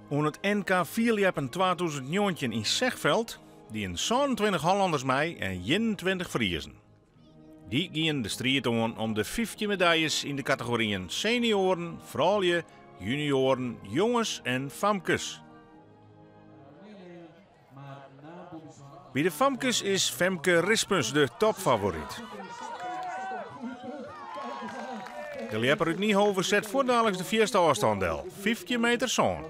Oan it NK fierljeppen 2019 yn Zegveld dienen 27 Hollanders mei en 21 Friezen. Dy gienen de striid oan om de 15 medaljes yn de kategoryen senioaren, froulju, junioaren, jonges en famkes. By de famkes is Femke Rispens de topfavoryt. De ljepper út Niehove set fuortdaliks de fierste ôfstân del, 15 meter sân.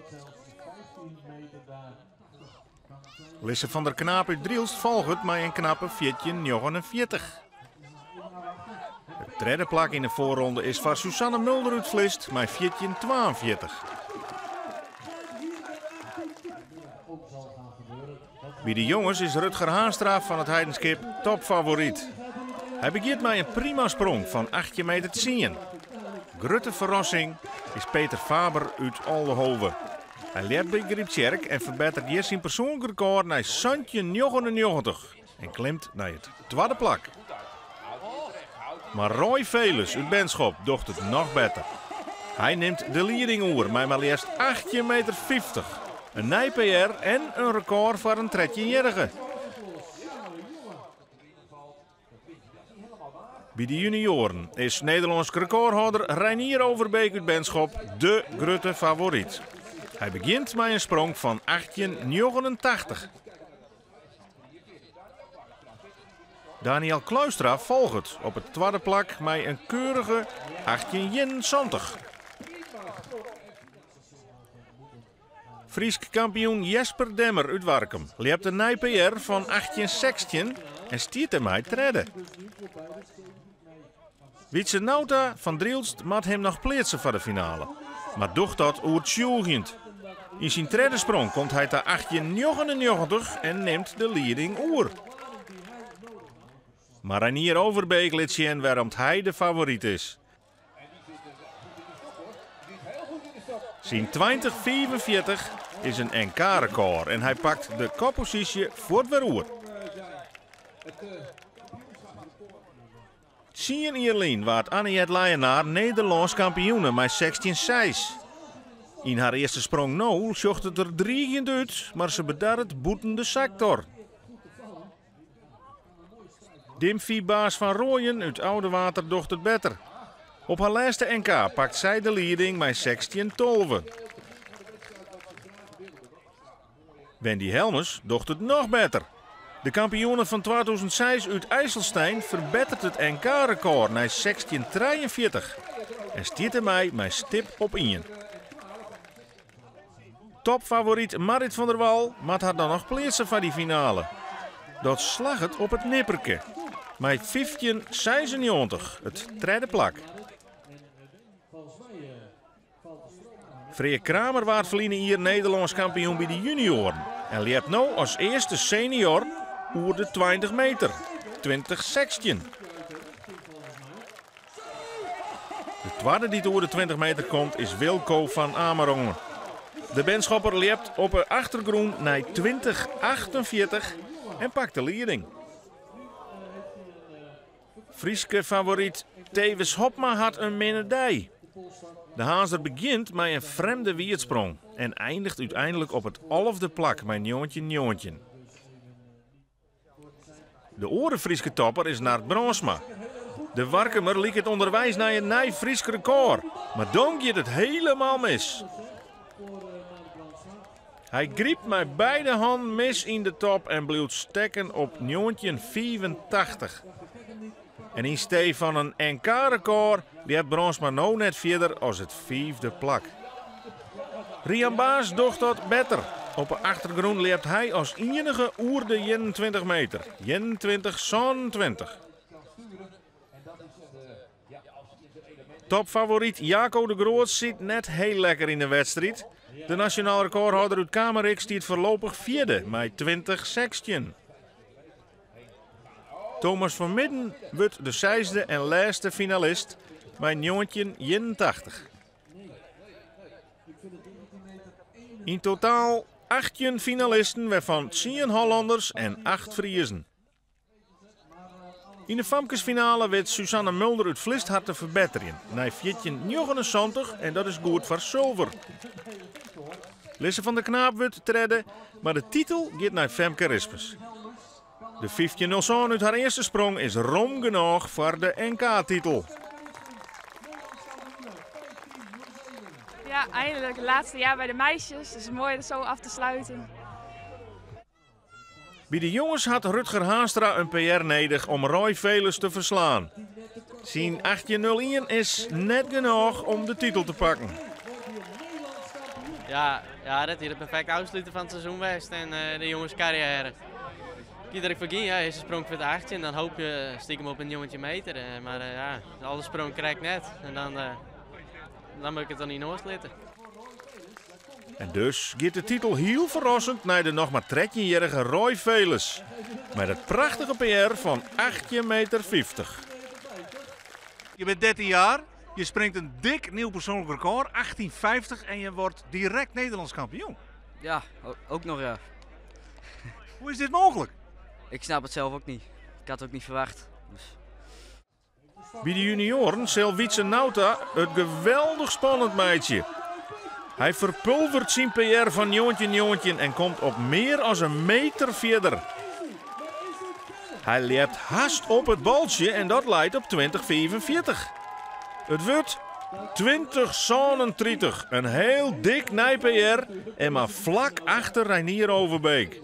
Lisse van der Knaap út Drylst folget mei in knappe 14,49. It tredde plak yn de foarronde is foar Suzanne Mulder út Vlist mei 14,42. By de jonges is Rutger Haanstra fan it Heidenskip topfavoryt. Hy begjint mei in prima sprong fan 18 meter 10. Grutte ferrassing is Peter Faber út Oldehove. Hy ljept by Gryptsjerk en ferbetteret hjir syn persoanlik rekôr nei 17,99 en klimt nei it twadde plak. Mar Roy Veles út Benschop docht it noch better. Hy nimt de lieding oer mei mar leafst 18 meter 50. In nij PR en in rekôr foar in trettjinjierrige. By de junioaren is Nederlânsk rekôrhâlder Reinier Overbeek út Benschop de grutte favoryt. Hy begjint mei in sprong fan 18,89. Daniël Kluistra folget op it twadde plak mei in keurige 18,71. Frysk kampioen Jesper Demmer út Warkum ljept in nij PR fan 18,16 en stiet dêrmei tredde. Wietse Nauta fan Drylst moat him noch pleatse foar de finale, mar docht dat oertsjûgjend. Yn syn tredde sprong komt hy ta 18,99 en nimt de lieding oer. Mar Reinier Overbeek lit sjen wêrom't hy de favoryt is. Syn 20,45 is in NK-rekôr en hy pakt de kopposysje fuort wer oer. Tsien jier lyn waard Annejet Leijenaar Nederlânsk kampioene mei 16,6. Yn har earste sprong no sjocht it der driigjend út, mar se bedarret bûten de sektor. Dimphy Baas van Rooijen út Oudewater docht it better. Op har lêste NK pakt sy de lieding mei 16,12. Wendy Helmes docht it noch better. De kampioene fan 2006 út IJsselstein ferbetteret it NK-rekôr nei 16,43 en stiet dêrmei mei stip op ien. Topfavoryt Marrit van der Wal moat har dan noch pleatse foar dy finale. Dat slagget op it nipperke. Mei 15,96 it tredde plak. Freark Kramer waard ferline jier Nederlânsk kampioen by de junioaren en ljept no as earste senior oer de 20 meter, 2016. De twadde dy't oer de 20 meter komt is Wilco van Amerongen. De Benschopper ljept op 'e achtergrûn nei 2048 en pakt de lieding. Fryske favoryt Thewis Hobma hat in minne dei. De Harnzer begjint mei in frjemde wierdsprong en eindiget úteinlik op it alfde plak mei 1919. De oare Fryske topper is Nard Brandsma. De Warkumer liket ûnderweis nei in nij Frysk rekôr, mar dan giet it helemaal mis. Hy grypt mei beide hannen mis yn de top en bliuwt stekken op 1985. En yn stee fan in NK-rekôr ljept Brandsma no net fierder as it fiifde plak. Rian Baas docht dat better. Op 'e achtergrûn ljept hy as iennige oer de 21 meter, 21-27. Topfavoryt Jaco de Groot sit net heel lekker yn de wedstriid. De nasjonaal rekôrhâlder út Kamerik stiet foarlopich fjirde mei 20-16. Thomas van Midden wurdt de seisde en lêste finalist mei 1981. Yn totaal 18 finalisten, wêrfan tsien Hollanders en acht Friezen. Yn de famkesfinale wit Suzanne Mulder út Vlist har te ferbetterjen nei 14,79 en dat is goed foar sulver. Lisse van der Knaap wurdt tredde, mar de titel giet nei Femke Rispens. De 15,07 út har earste sprong is rom genôch foar de NK-titel. Ja, eindelijk het laatste jaar bij de meisjes. Dus mooi het zo af te sluiten. By de jonges hat Rutger Haanstra in PR nedich om Roy Veles te ferslaan. Syn 18,01 is net genôch om de titel te pakken. Ja, dat is de perfecte afsluiter van het seizoen west en de jongenscarrière. Iedere keer ja, is een sprong voor de 18, dan hoop je stiekem op een jongetje meter. Maar ja, alle sprong krijg ik net en dan moet ik het dan niet noorsplitten. En dus gaat de titel heel verrassend naar de nog maar 13-jarige Roy Veles. Met het prachtige PR van 18,50 meter. Je bent 13 jaar, je springt een dik nieuw persoonlijk record, 18,50 en je wordt direct Nederlands kampioen. Ja, ook nog ja. Hoe is dit mogelijk? Ik snap het zelf ook niet. Ik had het ook niet verwacht. Dus. Bij de junioren zal Wietse Nauta het geweldig spannend meisje. Hij verpulvert zijn PR van jongetje jongetje en komt op meer dan een meter verder. Hij leert haast op het baltje en dat leidt op 20,44. Het wordt 20,37. Een heel dik nij PR en maar vlak achter Reinier Overbeek.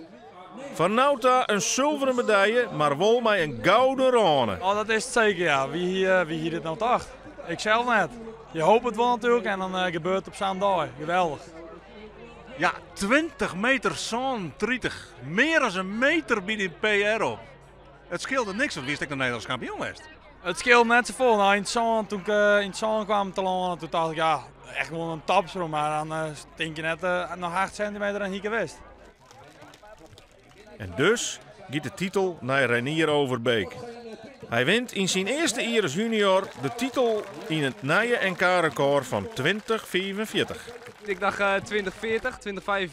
Van Nauta een zilveren medaille, maar wol mij een gouden rane. Oh, dat is het zeker, ja. Wie hier dit nou dacht? Ik zelf net. Je hoopt het wel natuurlijk en dan gebeurt het op zo'n dag. Geweldig. Ja, 20 meter zo'n 30. Meer dan een meter bij die PR op. Het scheelde niks, want wist ik de Nederlands kampioen was. Het scheelde net zoveel. Nou, in het zon, toen ik in het zon kwam te landen, toen dacht ik, ja, echt gewoon een topsprong. Maar dan stink je net nog 8 centimeter aan hier geweest. En dus gaat de titel naar Reinier Overbeek. Hij wint in zijn eerste jaar als junior de titel in het nieuwe NK-record van 20,44. Ik dacht 20,40, 20,45.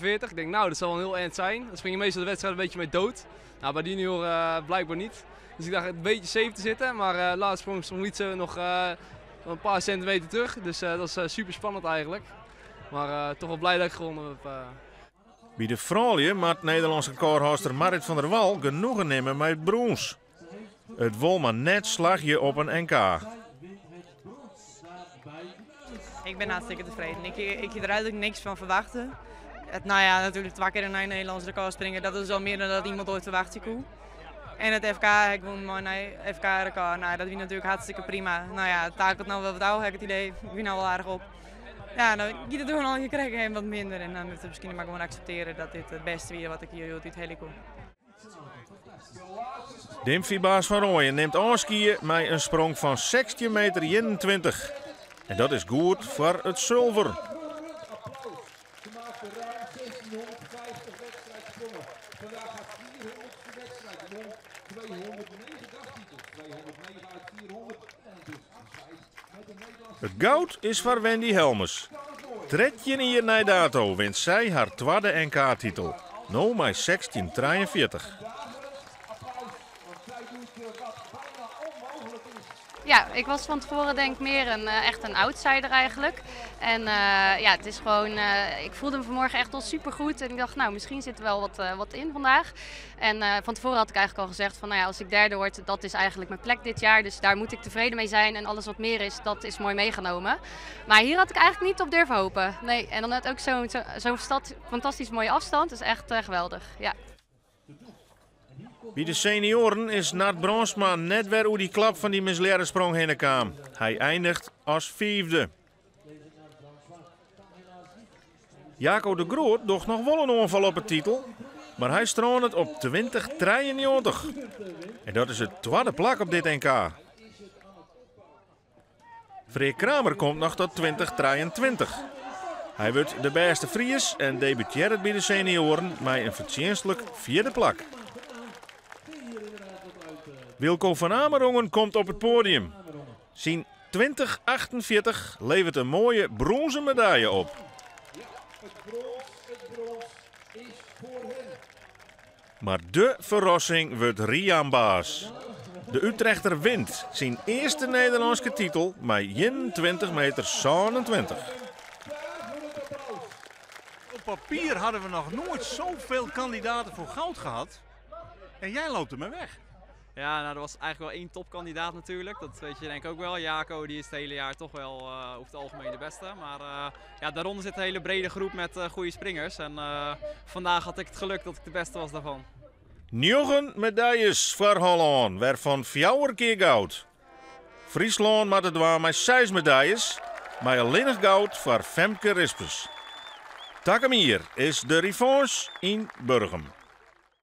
Ik denk, nou, dat zal wel een heel eind zijn. Dan spring je meestal de wedstrijd een beetje mee dood. Nou, bij die junior blijkbaar niet. Dus ik dacht een beetje safe te zitten, maar laatst sprong sprong Wietse nog een paar centimeter terug. Dus dat is super spannend eigenlijk. Maar toch wel blij dat ik gewonnen heb. Bij de vrouwen maakt Nederlandse recordhoudster Marit van der Wal genoegen nemen met het brons. Het wol maar net slagje op een NK. Ik ben hartstikke tevreden. Ik heb er eigenlijk niks van verwachten. Het, nou ja, natuurlijk twee keer een Nederlands record springen, dat is al meer dan dat iemand ooit verwacht. En het FK, ik won mijn F K-record. Nou, dat was natuurlijk hartstikke prima. Nou ja, het takelt nou wel wat ouder, heb ik het idee. Ik ben nou wel aardig op. Ja, nou, ik doe al je krijgt hem wat minder. En dan moet je misschien maar gewoon accepteren dat dit het beste is wat ik hier doe, dit hele koe. Dimphy Baas van Rooyen neemt afskiën met een sprong van 16 meter 21. En dat is goed voor het zilver. Het goud is voor Wendy Helmes. Tredje hier naar dato wint zij haar tweede N K-titel. No mei 1643. Ja, ik was van tevoren denk ik meer echt een outsider eigenlijk. En ja, het is gewoon, ik voelde me vanmorgen echt al supergoed. En ik dacht, nou, misschien zit er wel wat in vandaag. En van tevoren had ik eigenlijk al gezegd van, nou ja, als ik derde word, dat is eigenlijk mijn plek dit jaar. Dus daar moet ik tevreden mee zijn. En alles wat meer is, dat is mooi meegenomen. Maar hier had ik eigenlijk niet op durven hopen. Nee, en dan net ook zo'n fantastisch mooie afstand. Dat is echt geweldig, ja. Bij de senioren is Nart Bronsma net weer hoe die klap van die misleerde sprong heen kwam. Hij eindigt als 5e. Jaco de Groot docht nog wel een onval op het titel, maar hij stroont het op 20,93. En dat is het tweede plak op dit NK. Freek Kramer komt nog tot 20,23. Hij wordt de beste Fries en debuteert bij de senioren met een verdienstelijk 4e plak. Wilco van Amerongen komt op het podium. Zijn 20,48 levert een mooie bronzen medaille op. Maar de verrassing wordt Rian Baas. De Utrechter wint syn earste Nederlânske titel mei 21 meter 27. Op papier hadden we nog nooit zoveel kandidaten voor goud gehad. En jij loopt ermee weg. Ja, nou, er was eigenlijk wel één topkandidaat natuurlijk. Dat weet je denk ik ook wel. Jaco die is het hele jaar toch wel over het algemeen de beste. Maar ja, daaronder zit een hele brede groep met goede springers. En vandaag had ik het geluk dat ik de beste was daarvan. 9 medailles voor Holland, waarvan 4 keer goud. Friesland moat it dwaan mei 6 medailles, mar allinnich goud foar Femke Rispens. Takom jier is de revanche yn Burgum.